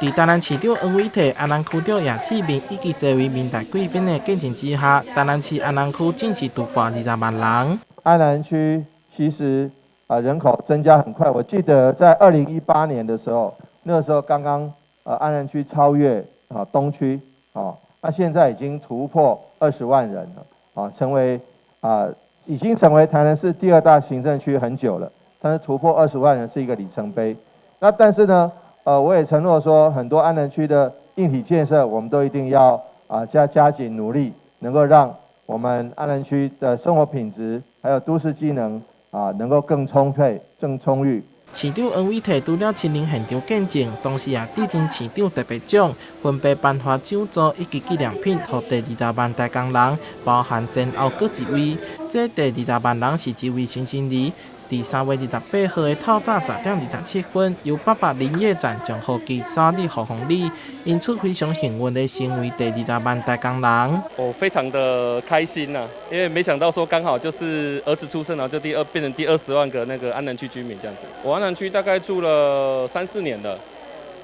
佇台南市長黃偉哲、安南區長葉志明以及濟位民代貴賓的見證之下，台南市安南區正式突破20萬人。安南區其實啊人口增加很快，我記得在2018年的時候，那個時候剛剛安南區超越啊東區，啊，那現在已經突破20萬人了，啊，成為啊已經成為台南市第二大行政區很久了，但是突破二十萬人是一個里程碑。那但是呢，我也承諾說，很多安南區的硬體建設，我們都一定要啊加緊努力，能夠讓我們安南區的生活品質，還有都市機能啊，能夠更充沛、更充裕。市長黃偉哲除了親臨現場見證，同時也致贈市長特別獎，分別頒發獎座以及紀念品，予第二十萬台江人，包含前後閣一位。這第二十萬人是一位新生兒。佇3月28號的透早10點27分，由八八林業站將號機灑入雨棚裡，因此非常幸運的成為第二十萬台江人。我非常的開心吶，因為沒想到說剛好就是兒子出生，然後就第二變成第20萬個那個安南區居民這樣子。我安南區大概住了三四年了，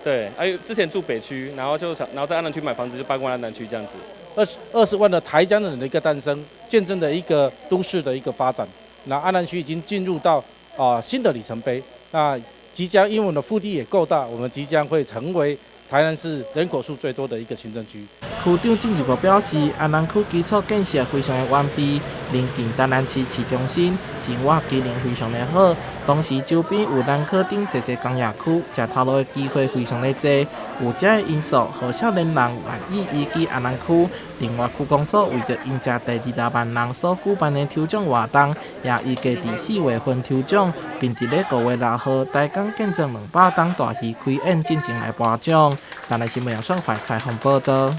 對，哎，之前住北區，然後就想，然後在安南區買房子就搬過來安南區這樣子。20萬的台江人的一個誕生，見證了一個都市的一個發展。那安南區已經進入到新的里程碑，那即將因為我們的腹地也夠大，我們即將會成為台南市人口數最多的一個行政區。區長進一步表示，安南區基礎建設非常的完備，鄰近台南市市中心，生活機能非常的好，同時周邊有南科等濟濟工業區，食頭路的機會非常的濟。有這个因素，予少年人願意移居安南區。另外，區公所為著迎接第二十萬人所舉辦的抽獎活動，也預計佇4月份抽獎，並佇咧5月6號台江建裝200冬大戲開演進前來頒獎。台南新聞楊雙懷採訪報道。